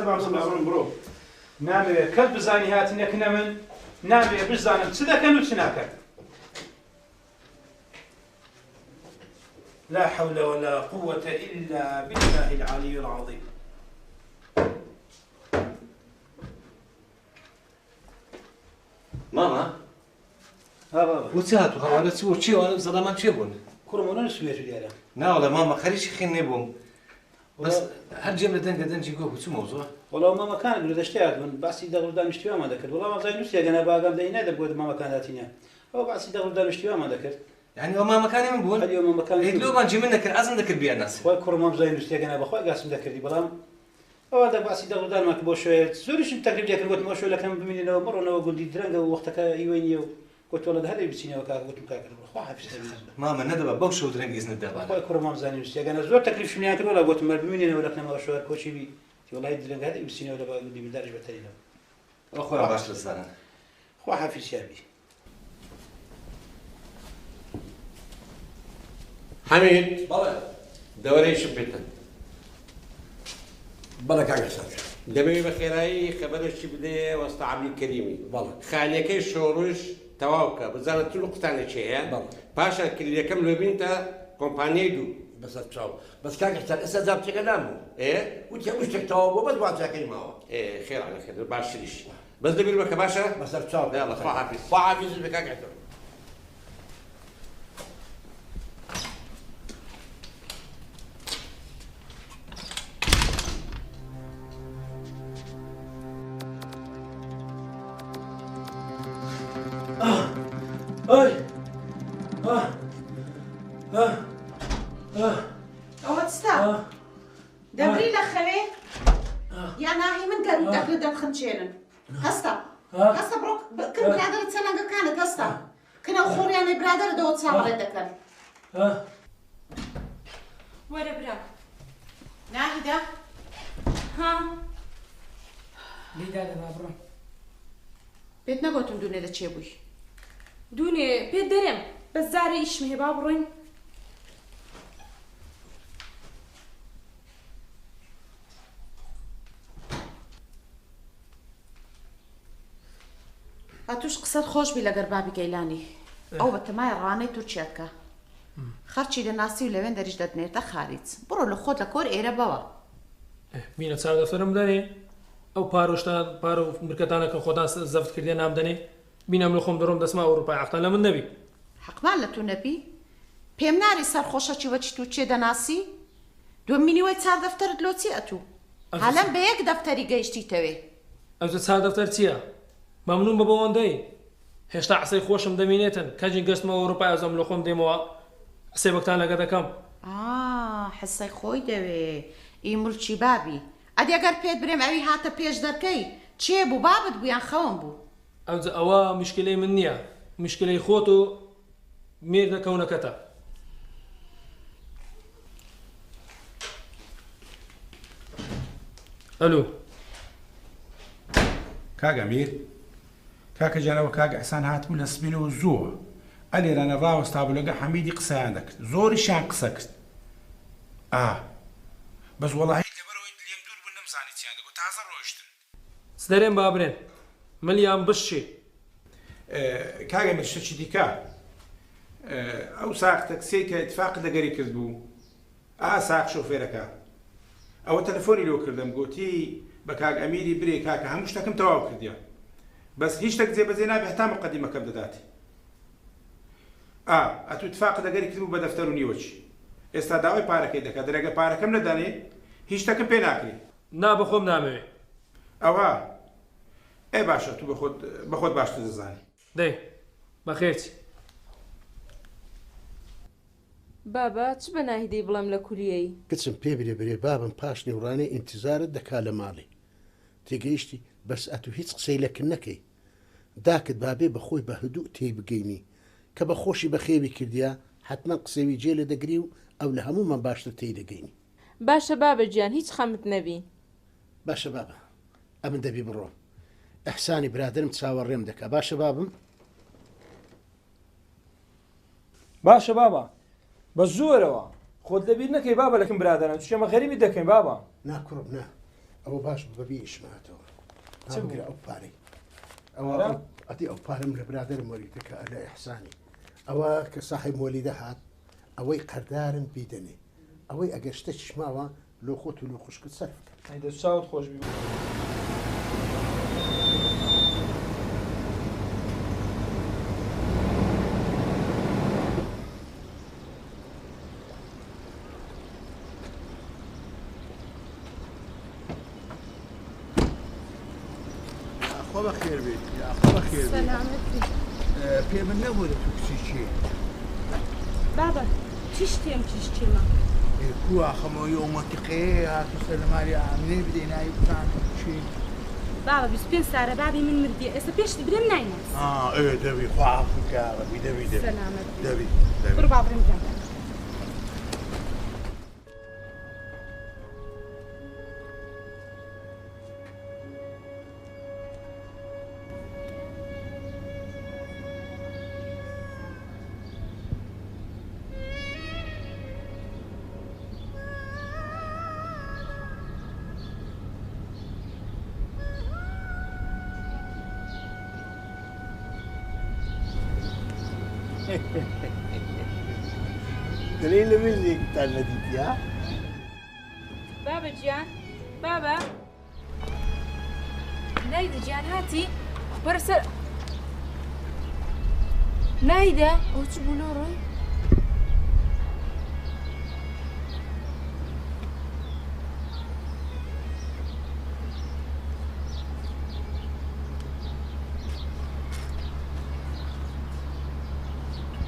بام بڕۆم بڕۆ نامەوێ کەس بزانی هاتنە کنە من نامەوێ بزانم چ دەکەن و چ ناکەن لا حول ولا قوة إلا بالله العلي العظيم. مامە ها بابا بۆ چ هاتوو هەوانە چ بۆ چی ئەوانە زەڵامان چێ بوون؟ کوڕم ئەوە نەسوێت دیارە. ناوەڵە مامە خەریکی خێن نەبووم بەس هەر جێم لە دەنگە دەنگی گۆ بوو چ مەوزوع؟ وەڵا مامەکان لە دەشتێ هاتبوون باسی دەغڵ و دانیشتیوامان دەکرد وەڵا مامزای نووسیە گەنا باگام دەی نەدەبوو مامەکان هاتینە ئەوە باسی دەغڵ و دانیشتیوامان دەکرد. یعنی ئەو مامەکانی من بوون؟ ئەدی ئەو مامەکانی ئەی لۆ بانگی من نەکرد عەزم دەکرد بیانناسم. خۆی کوڕم مامزای نووسیە گەنا بەخوای گاسم دەکردی بەڵام ئەوە دە باسی دەغڵ و دانمان کرد بۆ شوێ زۆریشم تەکلیف لێ کرد گوتم ئەو شوێ لەکەم بمیننەوە مەڕۆنەوە گوندی درەنگە و وەختەکە ئیوەی نییە و گوت وەڵا دە هەر لێ بچینەوە کاکە گوتم کاکە دەبڕۆ خوا حافیز دەبی. مامە نەدەبا بەو شەو درەنگ ئیزنت دابانە. خۆی کوڕم مامزانی نووسیە گەنا زۆر تەکلیفشم لێیان کرد وەڵا گوتم مەر بمیننەوە لەکنەم ئەو شوێ هەر کۆچی بی تی وەڵاهی درەنگە هەر لێ بچینەوە لە با گوندی منداریش بەتەرینەوە. ئەوە خۆیان باشتر دەزانن. خوا حافیزیان بی. حەمید بەڵێ دەوەرە ئیشم پێتە. بەڵێ کاک حساب جان. دەمەوێ بە خێرایی خەبەرەکی بدەیە وەستا عەبدولکەریمی. بەڵێ. خانیەکەی شۆڕش تەواو کە بزانە چ نوقسانێکی هەیە. بەڵێ. پاشان کلیلەکەم لۆ بینتە کۆمپانیای دوو. بەسەر چاو. بەس کاک حساب ئێستا زابتەکە لام بوو. ئێ؟ وتی هەموو شتێک تەواو بووە بەس واجهەکەی ماوە. ئێ خێر عەلە خێر باشتریش. بەس لەبیر مەکە باشە؟ بەسەر چاو. یاڵا خوا حافیز. خوا حافیزت بێ کاک حساب. ئەوە چتە؟ دەمری لە خەوێ یا ناهی من گەروو دەکرد دەتخنچێنن هەستە هەستە بڕۆ کن برادەرە چەلەنگەکانت هەستە کنە و خۆڕیانەی برادەرە دەوە چاوەڕێت دەکەن. وەرە برا. ناهیدە. ها. لێی دادە با بڕۆم. پێت نەگۆتم دوونێ لە چێ بووی؟ دوونێ پێت دەرێم بەس جارێ ئیشم هەیە با بڕۆین. ئەتوش قسەت خۆش بی لەگەر بابی گەیلانی ئەو بەتەمای ڕانەی تورکیات کە خەرچی دەناسی و لەوێن دەریش دەتنێرتە خاریج بڕۆ لە خۆت لە کۆر ئێرە بەوە. بینە چاو دەفتەرم بدەنێ ئەو پارە و شتان پارە و مرکەتانە کە خۆتان زەفت کردیە نامدەنێ بینە من خۆم دەڕۆم دەچمە ئەوروپای عەقتان لە من نەبی. حەقمان لە تو نەبی پێم ناری سەرخۆشەکی وەکی تو کێ دەناسی دووەم مینیوەی چار دەفتەرت لۆ چیە ئەتوو هالەم بە یەک دەفتەری گەیشتیتەوێ. ئەوجە چار دەفتەر چیە؟ مەمنون بە بەوەندەی هێشتا عسەی خۆشم دەمینێتن کەجی گەشتمە ئەوروپای ئەوجا من لەخۆم دێمەوە حسێبەکتان لەگە دەکەم. ئا حسەی خۆی دەوێ ئی ملکی بابی ئەدی ئەگەر پێت برێم ئەوی هاتە پێش دەرکەی چێ بوو بابت بوو یان خەون بوو؟ ئەوجە ئەوە مشکلەی من نیە مشکلەی خۆت و مێردە کەونەکەتە. ئەلو. کاک ئەمیر کاکە گیان ئەوە کاک ئیحسان هاتبوو لە سپینەوە زووە ئەلێرانە ڕاوەستابوو لەگە حەمیدی قسەیان دەکرد زۆریشیان قسە کرد ئا بەس وەڵاهی لەبەرئەوەی لێم دوور بوون نەمزانی چیان دەگوت تازە ڕۆیشتن. چ دەرێن با برێن ملیان بشکێ. کاک ئەمیر شتەکی دیکە ئەو ساق تەکسیەی کە ئیتفاقت لەگەری کردبوو ئا ساق شۆفێرەکە ئەوە تەلەفۆنی لۆ کردم گۆتی بە کاک ئەمیری برێ کاکە هەموو شتەکم تەواو کردیە بەس هیچ شتەک جێبەجێ نابێ هەتا موقەدیمەکەم دەداتێ ئا ئەتوو ئیتفاقت لەگەری کردبوو بە دەفتەر و نیوەکی ئێستا داوای پارەکەی دەکا دەرێ گەر پارەکەم نەدانێ هیچ شتەکم پێ ناکرێ. نا بەخۆم نامەوێ. ئەوها ئێ باشە تو بەخۆت بەخۆت باشتر دەزانی. دەی بەخێرچی. بابە چ بە ناهیدەی بڵێم لە کولیەی؟ کچم پێ برێ برێ بابم پاش نیوڕانێ ئینتیزارت دەکا لە ماڵێ تێگەیشتی بەس ئەتو هیچ قسەی لە کن نەکەی داکت بابێ بە خۆی بە هدوء تێی بگەینی کە بە خۆشی بەخێوی کردیە حەتمەن قسەوی جێ لێ دەگری و ئەو لە هەموومان باشتر تێی دەگەینی. باشە بابە گیان هیچ خەمت نەبی. باشە بابە ئەمن دەبی بڕۆم ئیحسانی برادەرم چاوەڕێم دەکا باشە بابم. باشە بابە بەس زوو وەرەوە خۆت لەبیر نەکەی بابە لەکن برادەران چونکە ئێمە غەریبت دەکەین بابە. نا کوڕم نا. ئەوە باش بوو بەبێ ئیشم هاتەوە. چ بوو؟ بگرە ئەو پارەی. ئەوە پارە؟ ئەدی ئەو پارەم لە برادەرم وەرگرتە کە لە ئیحسانی. ئەوە کە ساحێب مۆلیدە هات ئەوەی قەردارم بیدەنێ. ئەوەی ئەگەر شتێکیش ماوە لۆ خۆت و لۆ خوشکت سەرف بکە. ئەی دەست چاوت خۆش بی. یاخوا بەخێر بێیت یاخوا بەخێر بێیت. سەلامەت بی. پێ من نەبوو دە تو کچی کێ؟ بابە چی شتێم چی شتێمە؟ ئێ کو ئاخەمەوە یۆ مەنتیقەیە هاتوو سەر لە ماری ئامنەی بدەی ناوی بزانم کێی؟ بابە 25 سارە بابی من مردیە ئێستا پێشت برێم نایناس. ئا ئێ دەبی خوا عەفوت کا یاڕەبی دەبی دەبی سەلامەت بی. دەبی دەبی. بڕۆ با بڕێم برام. دەلێی لە مێژێکتان نەدیتیە؟ بابە گیان بابە نایدە گیان هاتی وەرە سەر نایدە ئەو چ بوو لۆ ڕۆی؟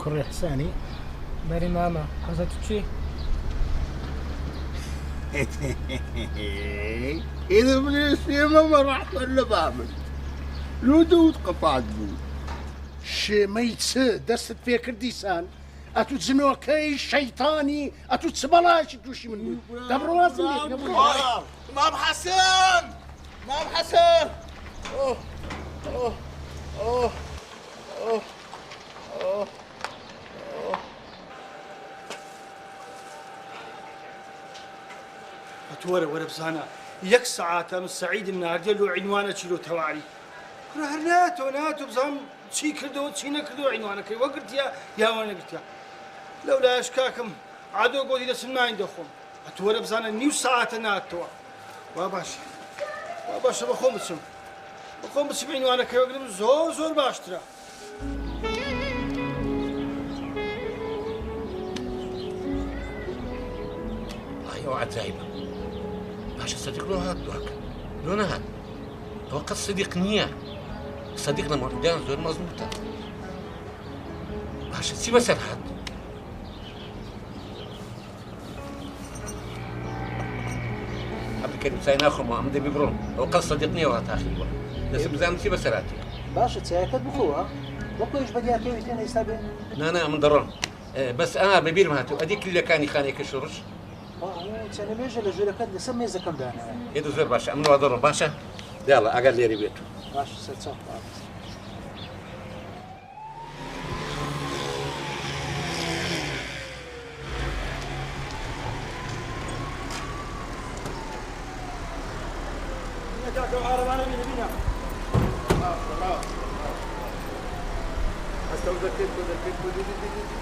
کوڕی حسانی؟ بەری مامە حەزە تو چی؟ إذا بلي شيمة ما راح لە بابن لۆ دەوت قەپات بوو. شێمەی چ دەستت پێکرد دیسان؟ ئەتوو جنۆکەی شەیتانی ئەتوو چ بەڵایەکی تووشی من بووی؟ دەبڕۆ وازم لێ بکە بڕۆ. مام حەسەن مام حەسەن ئۆه ئۆه ئۆه ئۆه ئۆه ئۆه. ئەتوو وەرە وەرە بزانە یەک سەعاتە من سەعیدم ناردیە لۆ عینوانە چی لۆ تەواری کورە هەر ناتەوە ناتەوە بزانم چی کردەوە چی نەکردەوە عینوانەکەی وەگرتیە یا وەرنەگرتیە لەو لایەش کاکم عادۆ گۆتی دەچم ناین دەخۆم ئەتوو وەرە بزانە نیو سەعاتە ناتەوە وا باشە وا باشە بەخۆم بچم بەخۆم بچم عینوانەکەی وەگرم زۆر زۆر باشترە. وەڵاهی ئەوە عەجایبە باشە سەدیق لۆ هات دواکە لۆ نەهات ئەوە قەت سەدیق نییە سەدیق لە مەعودیان زۆر مەزبووتە باشە چی بەسەر هات عەبدولکەریم چای ناخۆمەوە ئەم دەبی بڕۆم ئەوە قەت سەدیق نییە وا تاخیر بووە دەسم بزانم چی بەسەر هاتیە باشە چایەکەت بخۆوە وەکۆیش بەدیار کەویتێنە ئیستا بێ نا نا من دەڕۆم بەس ئا بەبیرم هاتوو ئەدی کلیلەکانی خانەیەکە شۆڕش چەنە مێژە لە ژوورەکەت لەسەر مێزەکەم دانایە. ئێ زۆر باشە ئەمن وا دەڕۆم باشە یاڵا ئاگات لێرە بێت. باش سەرچاو خواحافیز. کاکە عارەبانە بینە بینە. هەستە و دەکەیت بۆ دەکەیت بۆ دی دی دی دی دی.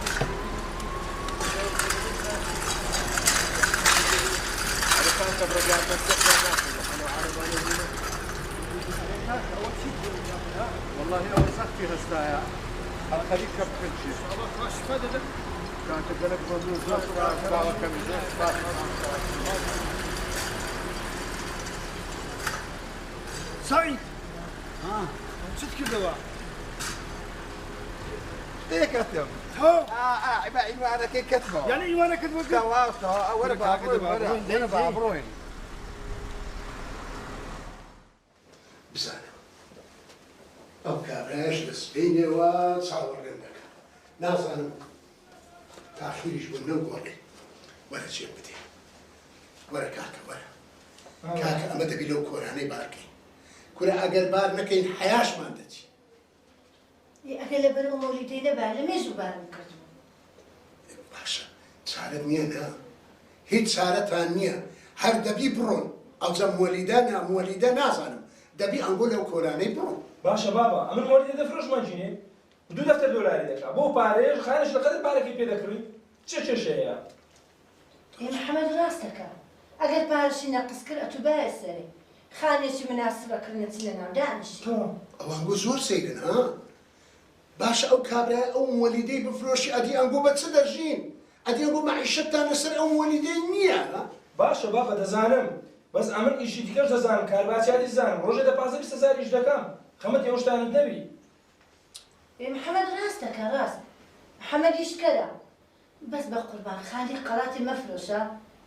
والله ئەوە سەختی هەستایە هەر خەریکە بخنچێ. کاکە گەلەک مەمنون زۆر سوپاس باوەکەمی زۆر سوپاس. سەعید چت کردەوە؟ تێکەتم. تەواو. ئا عینوانەکەی کەتمەوە. یعنی عینوانەکەت وەرگرت؟ تەواو تەواو وەرە با بڕۆین وەرە وەرە با بڕۆین. بزانە ئەو کابرایەش لە سبەینێوە چاوەڕێم دەکا. نازانم تاخیریش بۆ نەگۆڕێ. وەرە جێم بدێ. وەرە کاکە وەرە. کاکە ئەمە دەبی لەو کۆرانەی بارکەین. کورە ئەگەر بار نەکەین حەیاشمان دەچی. ئەگەر لەبەر ئەو مەولیدەی نەبا لە مێژوو بارم کردبوو. باشە چارەت نییە نا؟ هیچ چارەتان نییە هەر دەبی بڕۆن. ئەوجا موەلیدە نا موەلیدە نازانم دەبی ئەنگۆ لەو کۆرانەی بڕۆن. باشە بابە ئەمن مۆلیدە دەفرۆشم ئەنجینێ دوو دەفتەر دۆلاری دەکا بەو پارەیەش خانیش لە قەدر پارەکەی پێ دەکڕی چ کێشەیە؟ ئێ محمد ڕاست دەکا ئەگەر پارەشی نەقس کرد ئەتوو بایە سەرێ خانێکی مناسب ئەکڕین ئەچینە ناو دانیشین. ئەوانگۆ زۆر سەیرن ها باشە ئەو کابرایە ئەو موەلیدەی بفرۆشی ئەدی ئەنگۆ بە چ دەژین ئەدی ئەنگۆ مەعیشەتتان لەسەر ئەو موەلیدەی نییە ها. باشە بابە دەزانم بەس ئەمن ئیشی دیکەش دەزانم کارباچیاتیش زانم ڕۆژێ دە پازدە 20 هەزار ئیش دەکەم خەمت ئێوە شتانت نەبی. ئێ محمد ڕاست دەکا ڕاست محمد ئیشکەرە بەس بەقوربان خانی قەڵاتی مەفرۆشە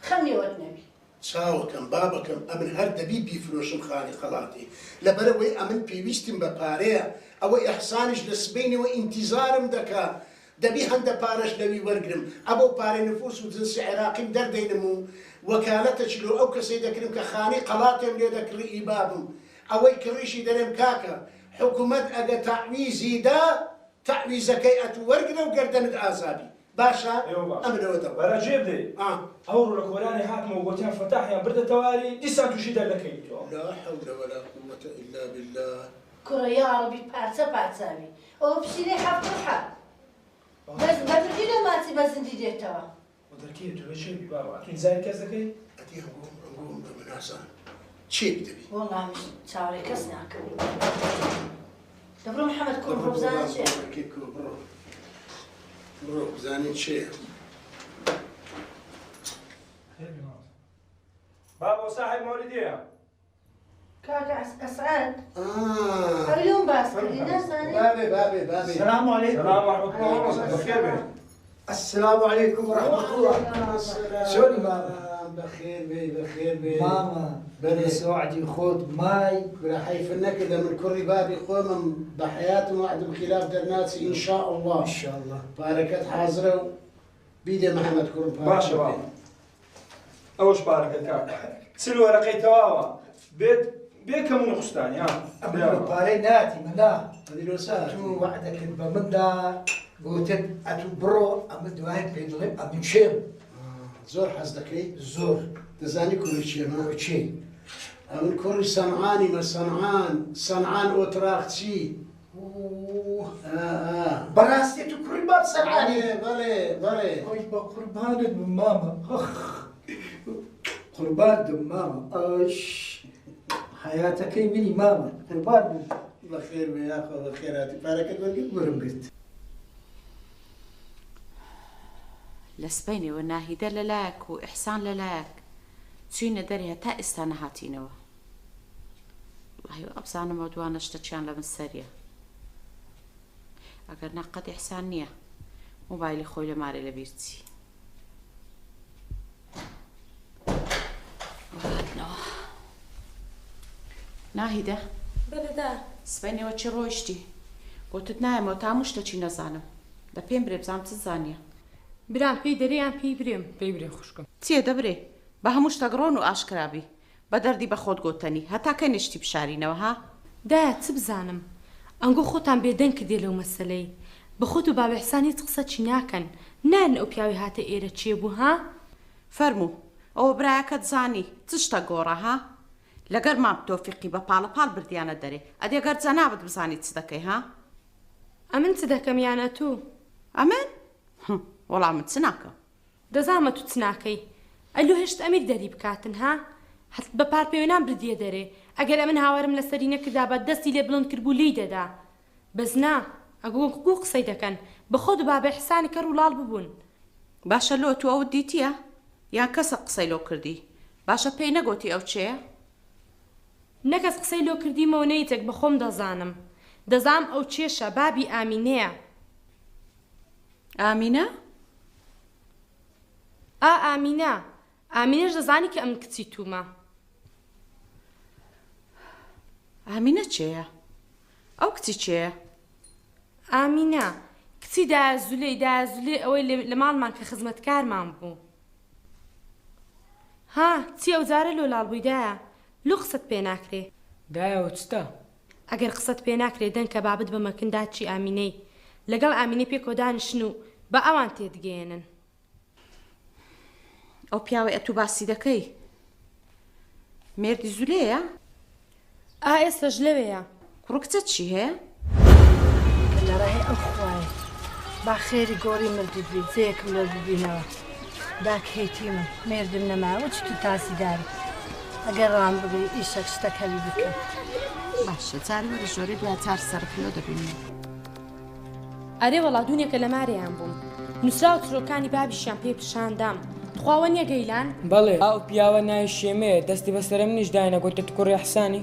خەمی ئەوەت نەبی. چاوەکەم بابەکەم ئەمن هەر دەبی بیفرۆشم خانی قەڵاتی لەبەرئەوەی ئەمن پێویستیم بە پارەیە ئەوە ئیحسانیش لە سبەینێوە ئینتیزارم دەکا دەبی هەندە پارەش لەوی وەرگرم ئەبەو پارەی نفوس و جنسی عێراقیم دەردەینم و وەکالەتەکی لۆ ئەو کەسەی دەکرم کە خانی قەڵاتێم لێ دەکڕی ئی بابم ئەوەی کڕیشی دەرێم کاکە حکومەت ئەگە تەعویزی دا تەعویزەکەی ئەتوو وەرگرە و گەردەنت ئازابی باشە ئێوە باش ئەمن ئەوە دەڕۆم. بەرە جێ بدەی ئا. ئەوڕۆ لە کۆرانێ هاتمەوە گۆتیان فەتاحیان بردە تەواری دیسان تووشی دەردەکەویتەوە. لا حول ولا قوة الا باللە. کوڕە یاڕەبی پارچە پارچاوی ئەوە پشیلەی حەفتوحە بەس بە مردی لۆ ماچی بە زیندی دێتەوە. وە دەرکەی تۆ چێ بی بابە ئەتوو ئینتزاری کەس دەکەی؟ ئەدی ئەنگۆم ئەنگۆم بە مناسان چێ بی دەبی. وەڵا منیش چاوەڕێی کەس ناکەم. دەبڕۆ محەمەد کوڕ بڕۆ بزانە چێ. بڕۆ بڕۆ بزانین چێیە. بابە ساحێب مۆلیدیە. کاکە ئەسعەد ئەو لۆم باس کردی نازانی. بابێ بابێ بابێ. سلام علیکم. سلام و رحمة الله وبرکاته. بەخێر بێ. السلام علیکم و رحمة الله. چۆنی مامە؟ بەخێر بێی بەخێر بێی. مامە بەرێ. لە سوعدی خۆت مای. کورە حەیفت نەکردە من کوڕی بابی خۆمم بە حەیاتم وەعدم خیلاف دەرناچی ان شاء اللە. ان شاء اللە. پارەکەت حازرە و بیدە محەمەد کوڕم پارەکەت باشە بێ. بابە ئەوەش پارەکەت کاکە 40 وەرەقەی تەواوە بێت بێ کەم و نوقستانی ها. ئەمن بە پارەی ناتی منا. ئەدی لۆ چ هاتی؟ ئەتوو وەعدەکرد بە مندا گوتت ئەتوو بڕۆ ئەمن دوای پێ دڵێم ئەمن کێم. زۆر حەز دەکەی؟ زۆر. دەزانی کوڕی کێمە؟ کوڕی کێی؟ ئەمن کوڕی سەنعانیمە سەنعان سەنعان ئۆتراخچی. ئوه ئا ئا. بەڕاستی ئەتوو کوڕی باب سەنعانی؟ بەڵێ بەڵێ بەڵێ. ئەی بە قوربانت بم مامە ئەخ قوربانت بم مامە ئەش حەیاتەکەی منی مامە قوربان بم. بەخێر بێ یاخوا بەخێر هاتی پارەکەت وەرگرت؟ وەرم گرت. لە سبەینێوە ناهیدە لە لایەک و ئیحسان لە لایەک چووینە دەرێ هەتا ئێستا نەهاتینەوە. وەڵاهی وابزانم ئەو دوانە شتە چیان لە من سەریە. ئەگەر نا قەت ئیحسان نییە مۆبایلی خۆی لە مارێ لە بیر چی. هاتنەوە. ناهیدە. بەلێ دا. سبەینێوە چی ڕۆیشتی؟ گۆتت نایەمەوە تا هەموو شتەکی نەزانم. دە پێم برێ بزانم چ زانیە. برام پێی دەرێ یان پێی برێم؟ پێی برێ خوشکم. چیە دەبرێ با هەموو شتەک ڕۆن و ئاشکرا بی. بە دەردی بە خۆت گۆتەنی. هەتا کەی نشتی بشارینەوە ها؟ دایە چ بزانم ئەنگۆ خۆتان بێدەنگ کردێ لەو مەسەلەی. بە خۆت و بابە ئیحسان هیچ قسەکی ناکەن. نارن ئەو پیاوەی هاتە ئێرە کێ بوو ها؟ فەرموو ئەوە برایەکەت زانی چ شتەک گۆڕا ها؟ لەگەر مام تۆفیقی بە پاڵە پاڵ بردیانە دەرێ ئەدی گەر جەنابت بزانی چ دەکەی ها؟ ئەمن چ دەکەم یان ئەتوو؟ ئەمن؟ هم وەڵا من چ ناکەم. دەزانم ئەتوو چ ناکەی ئەی لۆ هێشت ئەمیر دەری بکاتن ها؟ هەت بە پارپێوێنان بردیە دەرێ ئەگەر ئەمن هاوارم لەسەری نەکردابا دەستی لێ بڵند کردبوو لێی دەدا بەس نا ئەگۆ گوو قسەی دەکەن بە خۆت و بابە ئیحسانی کەڕ و ڵاڵ ببوون. باشە لۆ ئەتوو ئەوت دیتیە یان کەسەک قسەی لۆ کردی باشە پێی نەگۆتی ئەو چێیە؟ نە کەس قسەی لۆ کردیمەوە نە هیچەک بە خۆم دەزانم دەزانم ئەو چێشە بابی ئامینەیە. ئامینە؟ ئا ئامینە ئامینەش دەزانی کە ئەمن کچی توومە. ئامینە چێیە؟ ئەو کچی کێیە؟ ئامینە، کچی دایە زولێی، دایە زولێ ئەوەی لە ماڵمان کە خزمەتکارمان بوو. ها، چی ئەوجارە لۆ لاڵ بووی دایە؟ لۆ قسەت پێ ناکرێ؟ دایە ئەوە چتە؟ ئەگەر قسەت پێ ناکرێ دەنکە بابت بە مەکن داچی ئامینەی لەگەڵ ئامینەی پێکەوە دانیشن و با ئەوان تێتگەیەنن. ئەو پیاوەی ئەتوو باسی دەکەی. مێردی زولێیە؟ ئا ئێستەش لەوێیە. کوڕ کچە چی هەیە؟ کە لە ڕێی ئەو خوایە با خێری گۆڕی مردوت بی جێیەکم لۆ ببینەوە داک هەیتیمم مێردم نەمایە وەچ تو تاسی داری ئەگەر ڕام بگری ئیشەک شتەک هەبی بکەم. باشە جارێ وەرە ژۆرێ دوا جار سەرف لۆ دەبینم. ئەرێ وەڵا دوونێکە لە مارێیان بووم نووسراو چرۆکانی بابیشیان پێ پیشان دام تخوا وەنیە گەیلان؟ بەڵێ ئەو پیاوە ناوی شێمەیە دەستی بەسەرە منیش داینە گۆتێ تو کوڕی ئەحسانی.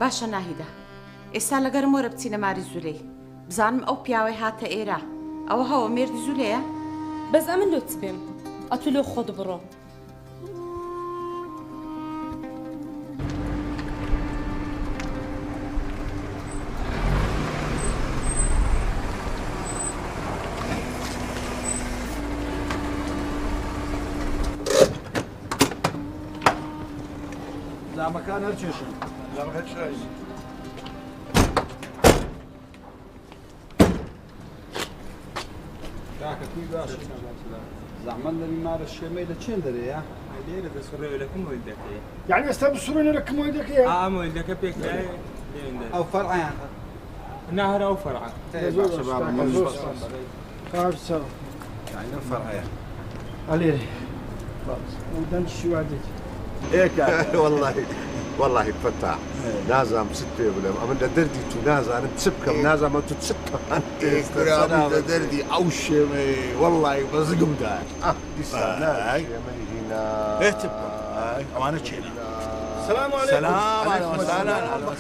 باشە ناهیدە ئێستا لەگەرم وەرە بچینە ماری زولەی بزانم ئەو پیاوەی هاتە ئێرە ئەوە هەوە مێردی زولەیە؟ بەس ئەمن لۆ چ بێم ئەتو لۆ خۆت بڕۆ. زامەکان هەر چێشن زامەکە چرایز کاکە کوی باش زەحمەت نەبی مارە شێمەی لە چێن دەرێیە لێرە دەسوڕێ لە کوم مۆیلدەکەی یعنی ئێستا بسوڕێنە لە کوم مۆیلدەکەیە ئا مۆیلدەکە پێکرایە ئەو فەرعیان نا هەر ئەو فەرعە فەرعەیە ئەلێرێ دەنگی شیوا دێت وەڵاهی وەڵاهی فەتاح نازانم چت پێ بڵێم ئەمن لە دەردی تو نازانم چ بکەم نازانم تو چ بکەم لە دەردی ئەو شێمەی وەڵاهی بە زگم دایە دیسان شێمەی هینا ئێ چ بکەم ئەوانە کێنە سلام علیکم سلام علیکم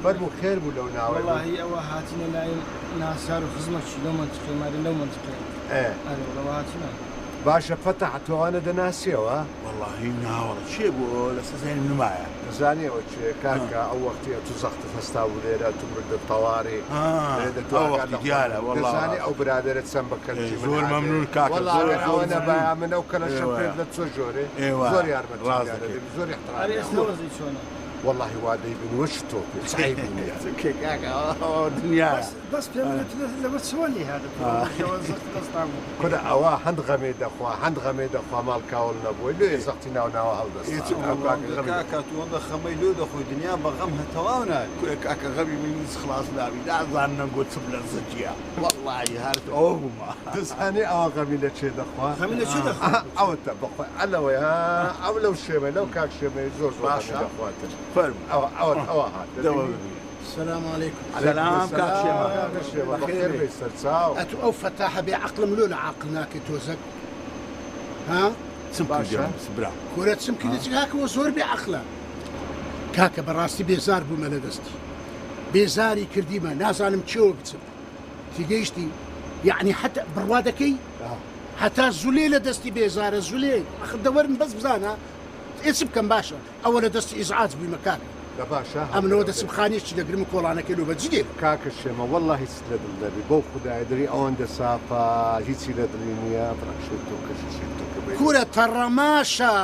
فەرموو خێر بوو لەو ناوە وەڵاهی ئەوە هاتینە لای ناسیار و خزمەکی لەو مەنتیقەی ماری لەو مەنتیقەیە ئێ ئەرێ وەڵا هاتینە باشە فەتاح تۆ ئەوانە دەناسیەوە؟ وەڵاهی ناوەڵا کێ بوو لەسەر زەینم نمایە. دەزانی ئەوە کێیە کاکە ئەو وەختی ئەتوو زەختت هەستا بوو لێرە ئەتوو مردت تەواری لێ دەتوو ئەو ئاگات وەختی لە خۆت دیارە نەبوو وەڵا دەزانی ئەو برادەرە چەند بە کەلکی من زۆر هاتێ مەمنون کاکە وەڵا زۆر ئەگەر زۆر ئەوە نەبایە مەمنون من ئەو کەلەشەم ئێوە پێ دەچووە ژۆرێ ئێوە زۆر یارمەتیم ڕاست دیارە دەکەی دەبی زۆر ئەرێ ئیحترامیان ئێستا وەزعی چۆنە؟ وەڵاهی وا دەیبینی وەش تۆ پێ چ عەیبی نییە کێ کاکە ئەوە دنیایە بەس بەس پێم بڵێ تو لەبەر چۆن لێ هاتە تو ئەوە زەخت دەستا بوو کورە ئەوە هەند غەمێ دەخوا هەند غەمێ دەخوا ماڵ کاوڵ نەبووە لۆیە زەختی ناو ناوە هەڵدەستا ئێ چ ئەو کاکە غەمی کاکە دەخوا. تو ئەوەندە خەمەی لۆ دەخۆی دنیا بە غەم هە تەواو نابی. کورە کاکە غەمی من هیچ خلاص نابی نازانم گۆ چم لە زگیا وەڵاهی هەر ئەوە بوومە. دەزانی ئەوە غەمی لە چێ دەخوا؟ غەمی لە چێ دەخوا؟ ئەوەتە بەخوای ئەلەوەی ها ئەو لەو شێمەی لەو کاک شێمەی زۆر زۆر غەمی باشە دەخواتن فەرموو ئەوە ئەوە ئەوە هات دەوە دەبینی؟ ببینە. سلام علیکم. علیکم سلام کاک شێمە السلام کاکە شێمە بەخێر بەخێر بێی. بێی سەرچاو. ئەتو ئەو فەتاحە بێ عەقڵم لۆ لە عاقڵ ناکەی تۆزەک ها؟ چم باشە کردیە برا؟ کورە چم کردی چ کاکەوە زۆر بێ عەقڵە کاکە بەڕاستی بێزار بوومە لە دەستی بێزاری کردیمە نازانم چێوە بچم تیگەیشتی یعنی حتا بڕوا دەکەی هەتا زولێ لە دەستی بێزارە زولێ ئەخر دەوەرن بەس بزانە ئێ چ بکەم باشە ئەوە لە دەستی ئیزعاج بوویمە کاکە دە باشە ئەمنەوە هەڵگرەوە دەچم دەی. خانیەکی دەگرم و کۆڵانەکەی لۆ بەجی دێنم. کاکە شێمە وەڵا هیچت لە دڵ نەبی بەو خودایە دەری ئەوەندە سافە هیچی لە دڵی نیە بڕا شێتۆکەشی شێتۆکە بەی کورە تەڕەماشە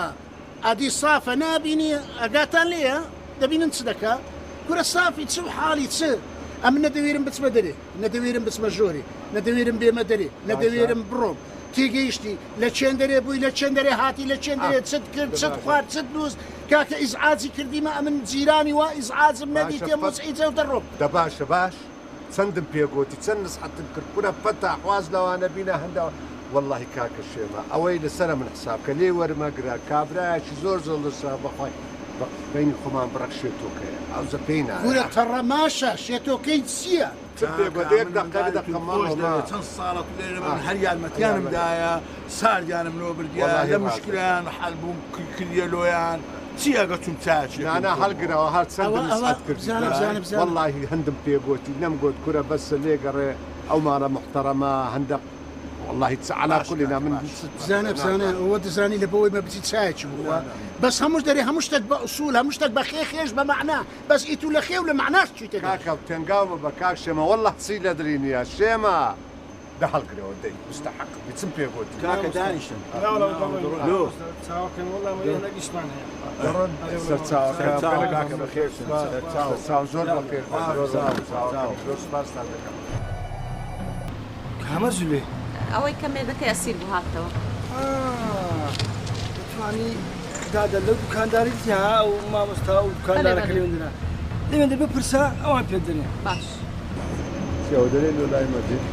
ئەدی سافە نابینی ئەگاتان لێیە دەبینن چ دەکا کورە سافی چ و حاڵی چ ئەمن نەدەوێرم بچمە دەرێ نەدەوێرم بچمە ژۆرێ نەدەوێرم بێمە دەرێ باشە نەدەوێرم بڕۆم تێگەیشتی لە چێندەرێ بووی لە چێندەرێ هاتی لە چێندەرێ چت کرد دە چت باشە خوارد چت نووست کاکە ئیزعاجی کردیمە ئەمن جیرانی وا ئیزعاجم باشە نەدیتێ فەت موزعیجە و دەڕۆم. دە باشە باش چەندم پێ گۆتی چەند نسحەتم کرد کورە فەتاح واز لەوانە بینە هەندەوە وەڵاهی کاکە شێمە ئەوەی لەسەرە من حساب کە لێی وەرمەگرە کابرایەکی زۆر زۆر لەسە بەخوای بە بەینی خۆمان بڕەک شێتۆکەیە ئەوجە پێی نایە کورە ئاخر. تەڕەماشە شێتۆکەی چیە؟ چ پێ کاکە گۆتی یەک من دەقە منداڵی دەقە توم ماڵۆ خۆش ما دەوێ چەند ساڵە تو لێرە من ئاه هەر یارمەتیانم یارمەت دایە ساردیانم لۆ بردیە وەڵاهی لە ڕاست دەکەی. مشکلەیان حەل بووم کردیە لۆیان چی ئەگە چوم چایەکی لەکن نانا بخۆمەوە. هەڵگرەوە هەر ئەوە چەندم ئەوە نسحەت کردی بزانە بزانە بزانە. وەڵاهی هەندم پێ گۆتی نەمگۆت کورە بەسە لێگەڕێ ئەو ماڵە موحتەڕەمە هەندە وەڵاهی چ عەلا باشە کولی نا کاکە من باشە. چ بزانە بزانە نازانم. ئەوە دەزانی لە بەوەی مە بچی چایەکی بخوا نا نا. بەس هەمووش دەرێ هەموو شتێک بە ئوسول هەموو شتێک بە خێ خێش بە مەعنا بەس ئیتو لە خێ و لە مەعناش چوویتە دەر. کاکە تێنگاومە بە کاک شێمە وەڵا چی لە دڵی نییە شێمە دە هەڵگرەوە دەی مستحق بی چم پێ گۆتی. کاکە مامۆستا دانیشن. نا وەڵا دەڕۆین لۆ مامۆستا چاوەکەن وەڵا مە دە نەگیشمان هەیە دەڕۆن ئەرێ وەڵا سەرچاوەکە سەرچاو گەلەک کاکە مەمنون بەخێر بن سوپاس سەرچاو سەرچاو زۆر بەخێر بن سەرچاو زۆر سەرچاو مەمنون چاوەکەم زۆر سوپاستان دەکەم. کامە زولێ؟ ئەوەی کە مێردەکەی ئەسیر بوو هاتەوە. دەتوانی دادە لەو دوکانداری دیتی ها ئەو مامۆستا و دوکاندارەکە لێوێندرا لەوێندە بپرسە ئەوان پێت دەنێ. باش. چیەوە دەرێ لۆ لای مەجید.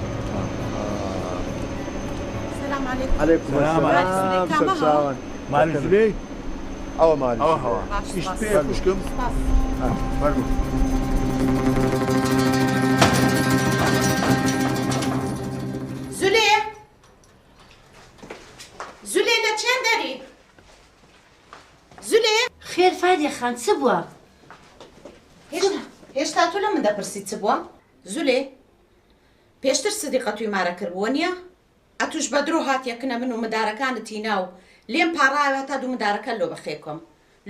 سلام علیکم. علیکم السلام سەرچاوان. مالی زولێی؟ ئەوە مالی ئەوە هەوا. ئیشت پێیە خوشکم؟ فەرموو. زولێ زولێ لە چێن دەری؟ زولێ؟ خێر فادیە خان چ بووە؟ هێشتا تۆ لە من دەپرسی چ بووە؟ زولێ پێشتر سدیقە توی مارە کردبوو وەنیە؟ ئەتوش بە درۆ هاتیە کنە من و مندارەکانت هینا و لێم پاڕایەوە تا دوو مندارەکەت لۆ بەخێ بکەم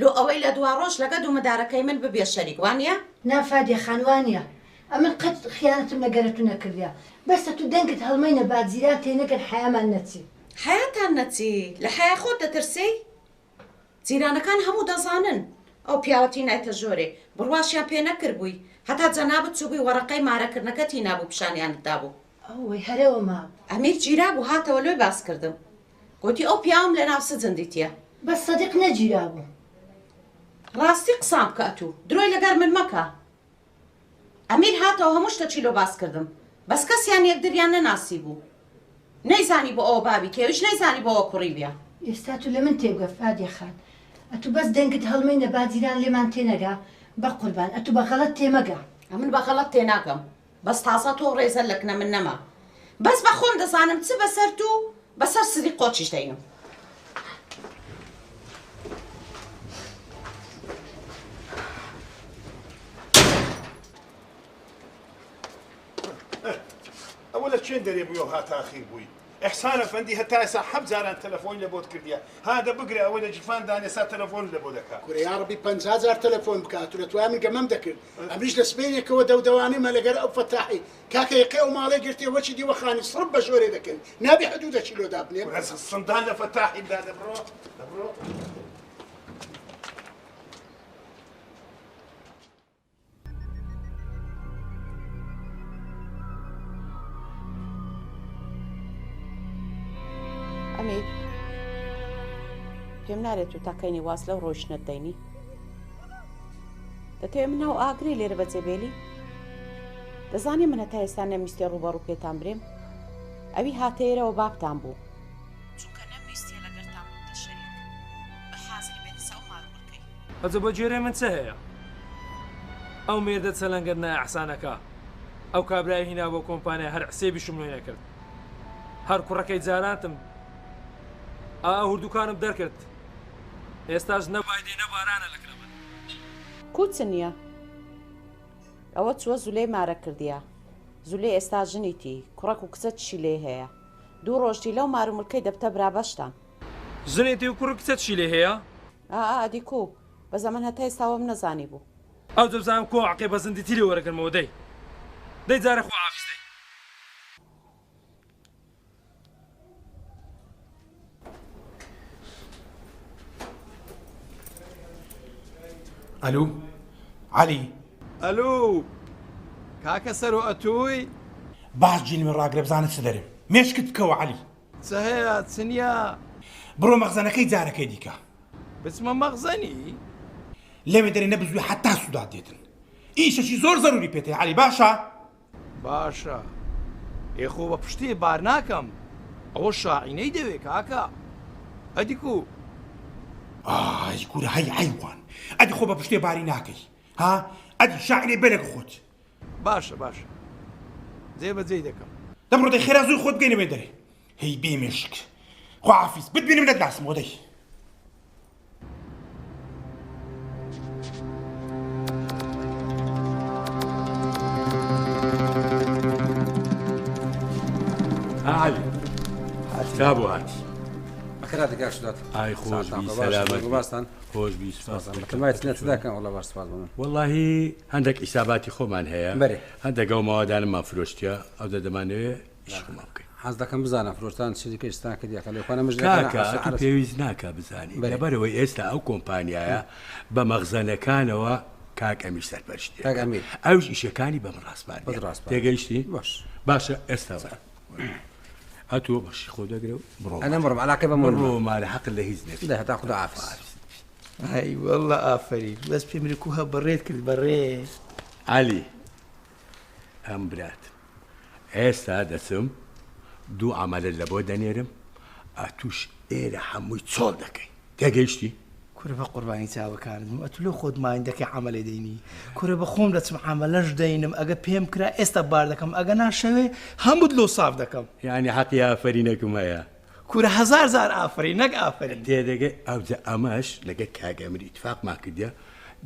لۆ ئەوەی لە دوا ڕۆژ لەگە دوو مندارەکەی من ببیە شەریک وانیە؟ نا فادیە خان وانیە ئەمن قەت خیانەتم لە گەرە تو نەکردیە بەس ئەتو دەنگت هەڵمەینە با جیران تێنەگەن حەیامان نەچی. حەیاتان نەچی؟ لە حەیای خۆت دەترسێی؟ جیرانەکان هەموو دەزانن ئەو پیاوەتی نایتە ژۆرێ بڕواشیان پێ نەکردبووی هەتا جەنابت چووبووی وەڕەقەی مارەکردنەکەت هینابوو پیشانیانت دابوو. ئەوەی هەرەوە مابوو. ئەمیر گیرابوو هاتەوە لۆی باس کردم گۆتی ئەو پیاوەم لەناو سجن دیتیە. بەس سەدیق نەگیرابوو. ڕاستی قسان بکە ئەتوو درۆی لەگەر من مەکە. ئەمیر هاتەوە هەموو شتەکی لۆ باس کردم بەس کەسیان یەکدریان نەناسیبوو نەیزانی بۆ ئەوە بابی کێ ئەویش نەیزانی بۆ ئەوە کوڕی ویە. ئێستا تو لە من تێبگە فادیە خان ئەتو بەس دەنگت هەڵمەینە با جیران لێمان تێنەگا بەقوربان ئەتو بە غەڵەت تێمەگە. ئەمن بە غەڵەت تێناگەم بەس تازە تۆ ڕێزە لەکنە من نەما بەس بە خۆم دەزانم چ بەسەر تو بەسەر سدیق قۆچیش دەینم. ئەوە لە چێن دەرێ بووی و ها تاخیر بووی؟ ئیحسان ئەفەندی هەتا ئێسا حەفت جاران تەلەفۆنی لە بۆت کردیە ها دە بگرە ئەوە لە جیفان دانێ سا تەلەفۆنت لە بۆ دەکا. کورە یاڕەبی 50 جار تەلەفۆن بکا ئەتو لە توای من گەمەم دەکرد ئەمنیش لە سبەینێکەوە دەودەوانێمە لەگەر ئەو فەتاحی کاکە یەقەی ئەو ماڵەی گرتیە وەچی دیوە خانی سڕب بە ژۆرێ دەکەوی نابێ حدودەکی لۆ دابنێم. کورە سندان لە فەتاحی بدا دە بڕۆ دە بڕۆ. ئەمیر پێم نارێت و تاکەینی واز لەو ڕۆیشتنەت دەینی دەتەوێ من ناو ئاگری لێرە بەجێ بێلی دەزانی من هەتا ئێستا نەمویستێ ڕووبەڕوو پێتان برێم ئەوی هاتەیەرەوە بابتان بوو چونکە نەمویستیە لەگەرتان ببتە شەریک بە حازری بێتە سە ئەو مارومڕکەی. ئەجە بە گوێرەی من چ هەیە؟ ئەو مێردە چەلەنگەت نایە ئەحسانەکە ئەو کابرای هینا بۆ کۆمپانیا هەر حسێبیشم لۆی نەکرد هەر کوڕەکەی جارانتم ئا هوردوکانم دەرکرد ئێستاش نە بای دێ نە بارانە لە کنە من. کو چ نیە ئەوە چوە زولێی مارە کردیە زولێ ئێستا ژنیتی کوڕەک و کچە چشی لێ هەیە دوو ڕۆژ دی لەو مارو ملکەی دەبتە برا بەشتان. ژنێتی و کوڕ و کچە چشی لێ هەیە؟ ئا ئا ئەدی کو؟ بەس ئەمن هەتا ئێستا وەم نەزانی بوو. ئەوجە بزانم کۆ عەقێ بە زندیتی لێ وەرەگرمەوە دەی دەی جارێ خواحافیز دەی. ئەلو عەلی. ئەلو کاکە سەرۆ ئەتووی؟ باش جینمێ ڕاگرە بزانە چ دەرێم مێشکت بکەوە عەلی. چ هەیە چ نییە؟ بڕۆ مەخزەنەکەی جارەکەی دیکە. بچمە مەخزەنی؟ لەوێ دەرێ نەبزوی حەتا سوودات دێتن. ئیشەکی زۆر زەروری پێت هەیە عەلی باشە؟ باشە ئێ خۆ بە پشتێ بار ناکەم ئەوە شاعینەی دەوێ کاکە ئەدی کو؟ ئای کورە هەی حەیوان ئەدی خۆ بە پشتێ باری ناکەی ها ئەدی شاعینەی بەرێک خۆت. باشە باشە جێ بە جێی دەکەم. دەبڕۆ دەی خێرا زوو خۆت بگەینە وێ دەرێ هەی بێ مێشک خواحافیز بتبینم نەتناسمەوە دەی. عەلی تا بۆ هاتی بەخێرهاتی کاک سوداد ئای خۆش بی سەلامەت باستان خۆش بی سپاس بەتەمای چنە چ دەکەن وەڵا باش سپاس بۆ من وەڵاهی هەندێک حیساباتی خۆمان هەیە بەرێ هەندێک ئەو ماوەدانمان فرۆشتیە ئەو دە دەمانەوێ ئیش خۆمان بکەین حەز دەکەم بزانم فرۆشتان چ دیکە ئیشتان کردیە کە لێخوانە مژ کاکە ئەتوو پێویست ناکا بزانی لەبەرئەوەی ئێستا ئەو کۆمپانیایە بە مەخزەنەکانەوە کاک ئەمیر سەرپەرشتی کاک ئەمیر ئەویش ئیشەکانی بە من ڕاسپاردیە ڕاسپارد تێگەیشتی باش باشە ئێستا وەرە. ئەتۆ بەشی خۆ دەگرە و بڕۆ. ئەنا بڕۆم، عەلاقەی بە من بڕۆ مالە حەقت لە هیچ نەبی. دە هەتا خودا حافز. ئەی واللە ئافەرین بەس پێم رکوهە بەڕێت کرد بەڕێ. عەلی ئەم برات ئێستا دەچم دوو عەمەلت لە بۆ دەنێرم ئەتوش ئێرە هەمووی چۆڵ دەکەی تێگەیشتی؟ کورە بە قوربانی چاوەکانت بم ئەتو لۆ خۆت ماین دەکەی عەمەلێ دەینی کورە بە خۆم دەچم عەمەلەش دەینم ئەگە پێم کرا ئێستا بار دەکەم ئەگە نا شەوێ هەمووت لۆ ساف دەکەم. یانی حەقی ئافەرینەکم هەیە؟ کورە هەزار جار ئافەرین نەک ئافەرین. تێدەگەی ئەوجا ئەمەش لەگەر کاک ئەمیر ئیتفاقمان کردیە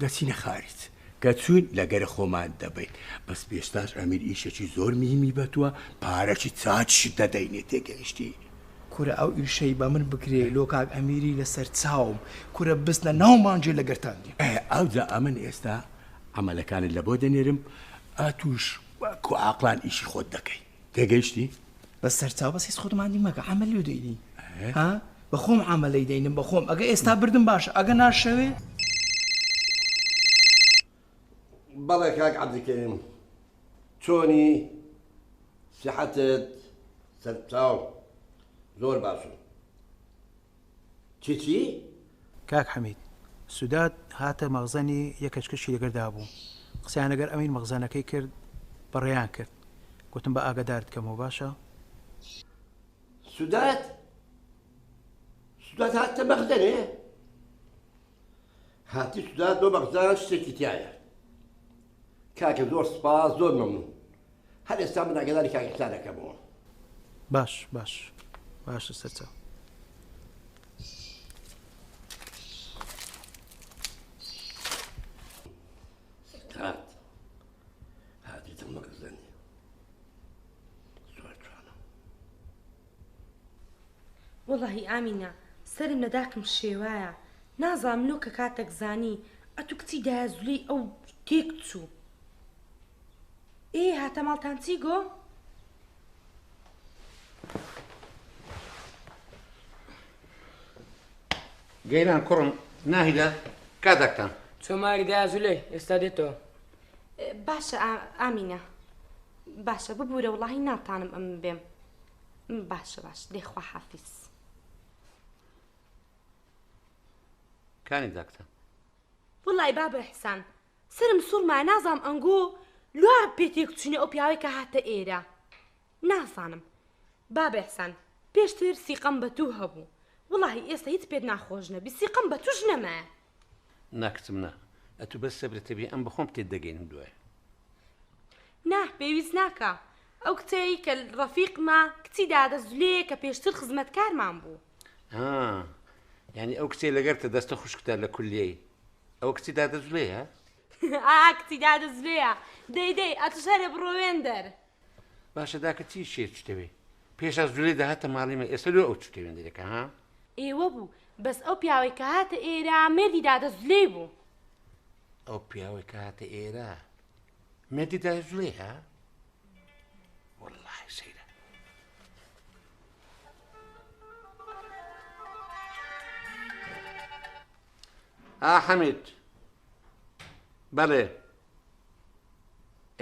دەچینە خاریج کە چوین لەگەرە خۆمان دەبەین بەس پێشتاش ئەمیر ئیشەکی زۆر مهیمی بەتوە پارەکی چاکیشت دەدەینێ تێگەیشتی. کورە ئەو ئیشەی بە من بکرێ لۆ کاک ئەمیری لەسەر چاوم کورە بچنە ناو مانگێ لەگەرتان دێم. ئێ ئەوجا ئەمن ئێستا عەمەلەکانت لەبۆ دەنێرم ئەتوش وەکو عاقڵان ئیشی خۆت دەکەی تێگەیشتی؟ بەس سەرچاو بەس هیچ خۆت ماندی مەکە عەمەل لۆ دەینی ها بەخۆم عەمەلەی دەینم بەخۆم ئەگە ئێستا بردم باشە ئەگە نا شەوێ. بەڵێ کاک عەبدولکەریم چۆنی سیحەتت سەرچاو زۆر باشم چی چی؟ کاک حەمید سوداد هاتە مەخزەنی یەکەچ کەشی لەگەر دابوو قسەیان لەگەر ئەمیر مەخزەنەکەی کرد بەڕێیان کرد گوتم با ئاگەدارت کەمەوە باشە؟ سوداد سوداد هاتە مەخزەنێ؟ هاتی سوداد بۆ مەخزەن شتێکی تایە کاکە زۆر سپاس زۆر مەمنون هەر ئێستا من ئاگەداری کاک ئیحسان ئەکەمەوە. باش باش باشە سەرچاو. سوداد هاتیتە مەخزەنێ زۆر جوانە. وەڵاهی ئامینە سەرم لە داکم شێوایە نازانم لۆ کە کاتەک زانی ئەتو کچی دایە زولەی ئەو تێک چوو ئێ هاتە ماڵتان چی گۆ؟ گەیلان کوڕم ناهیدە کاتەکتان. چۆ ماری دایە زولەی ئێستا دێتەوە. باشە ئامینە باشە ببورە وەڵاهی ناتانم ئەمن بێم باشە باش دەی خواحافیز. کانی داکتە؟ وەڵای بابە ئیحسان سەرم سوڕما نازانم ئەنگۆ لوا پێ تێک چوینە ئەو پیاوەی کە هاتە ئێرە نازانم بابە ئیحسان پێشتر سیقەم بە تو هەبوو وەڵاهی ئێستا هیچ پێت ناخۆش نەبی سیقەم بە توش نەمایە. نا کچم نا ئەتوو بەس سەبرت هەبی ئەم بەخۆم تێت دەگەینم دوایە. نا پێویست ناکا ئەو کچەی کە ڕەفیقمە کچی دادە زولێیە کە پێشتر خزمەتکارمان بوو. ها یانی ئەو کچەی لەگەرتە دەستە خوشکتە لە کولیەی ئەوە کچی دادە زولێیە؟ ئا کچی دادە زولێیە دەی دەی ئەتوش هەرێ بڕۆ وێندەر. باشە داکە چی شێر چتەوێ پێشا زولێ دەهاتە ماڵی من ئێستا لۆ ئەو چتە وێندەرەکە ها؟ ئێوە بوو بەس ئەو پیاوەی کە هاتە ئێرە مێردی دادە زولێی بوو. ئەو پیاوەی کە هاتە ئێرە مێردی دادە زولێیە؟ وەڵڵاهی سەیرە. ئا حەمید بەڵێ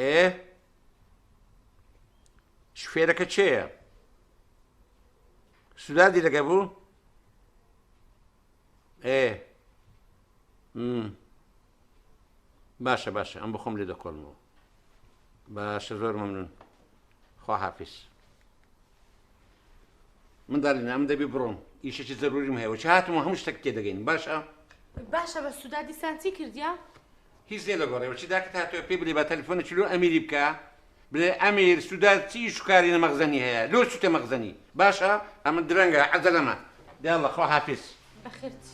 ئێ شوفێرەکە کێیە؟ سودادی لەگە بوو؟ ئێ باشە باشە ئەم بخۆم لێ دەکۆڵمەوە باشە زۆر مەمنون خواحافیز منداڵینە ئەم دەبی بڕۆم ئیشێکی زەروریم هەیە وچ هاتم و هەموو شتێک تێدەگەین باشە باشە بە سودا دیسان چی کردیا؟ هیچ لێ لەگۆڕێ وچی داکت هاتووە پێی بلێ با تەلەفۆنێکی لۆ ئەمیری بکە بلێ ئەمیر سودا چی ئیش و کاری لە مەخزەنی هەیە لۆ چووتە مەخزەنی باشە ئەمن درەنگە عەجەلەمە یاڵڵا خواحافیز. بەخێرت.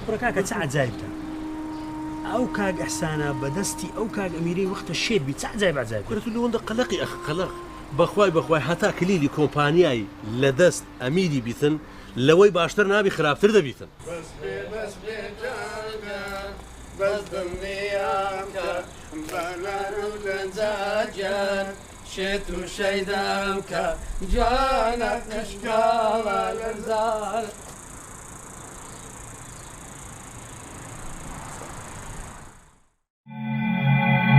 کوڕە کاکە چ عەجایبتە ئەو کاک ئەحسانە بەدەستی ئەو کاک ئەمیرەی وەختە شێت بی چ عەجایب عەجایب کورە تو لەوەندە قەلەقی ئەخ قەلەق بەخوای بەخوای هەتا کلیلی کۆمپانیای لەدەست ئەمیری بیتن لەوەی باشتر نابی خراپتر دەبیتن. بەس بێ بەس بێ جانان بەس دڵنیام کە بە لار و لە جاران. گیان شێت و شەیدام کە جوانە قشکاڵە لەرزان.